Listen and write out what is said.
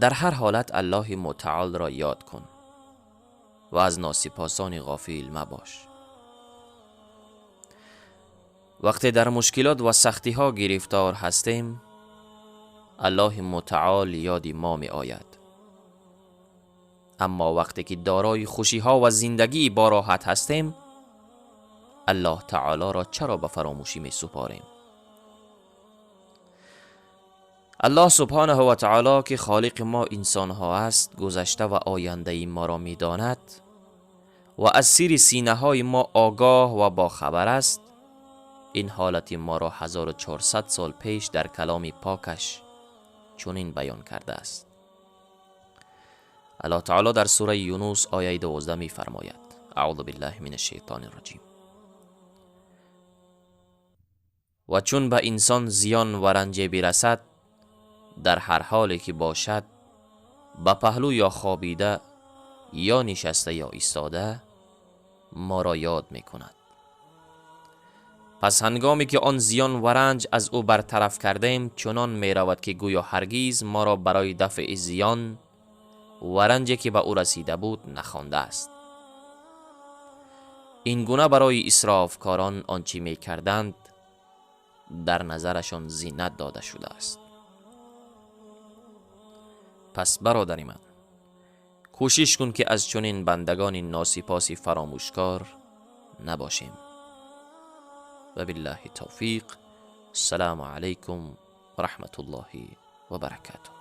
در هر حالت الله متعال را یاد کن و از ناسپاسان غافل مباش. وقتی در مشکلات و سختی ها گرفتار هستیم، الله متعال یاد ما می آید. اما وقتی که دارای خوشی ها و زندگی با راحت هستیم، الله تعالی را چرا به فراموشی می سپاریم؟ الله سبحانه و تعالی که خالق ما انسان ها است، گذشته و آینده ما را می داند و از سیر سینه های ما آگاه و با خبر است. این حالت ما را 1400 سال پیش در کلام پاکش چنین بیان کرده است. الله تعالی در سوره یونس آیه 12 می فرماید: اعوذ بالله من الشیطان الرجیم. و چون به انسان زیان و رنج برسد، در هر حالی که باشد، به پهلو یا خوابیده یا نشسته یا ایستاده، ما را یاد می کند. پس هنگامی که آن زیان و رنج از او برطرف کردیم، چنان می رود که گویا هرگیز ما را برای دفع زیان و رنجی که به او رسیده بود نخوانده است. این گونه برای اسرافکاران آنچه می کردند در نظرشان زینت داده شده است. پس برادر من، کوشش کن که از چنین بندگان ناسپاسی فراموشکار نباشیم. و بالله توفیق. السلام علیکم و رحمت الله و برکاته.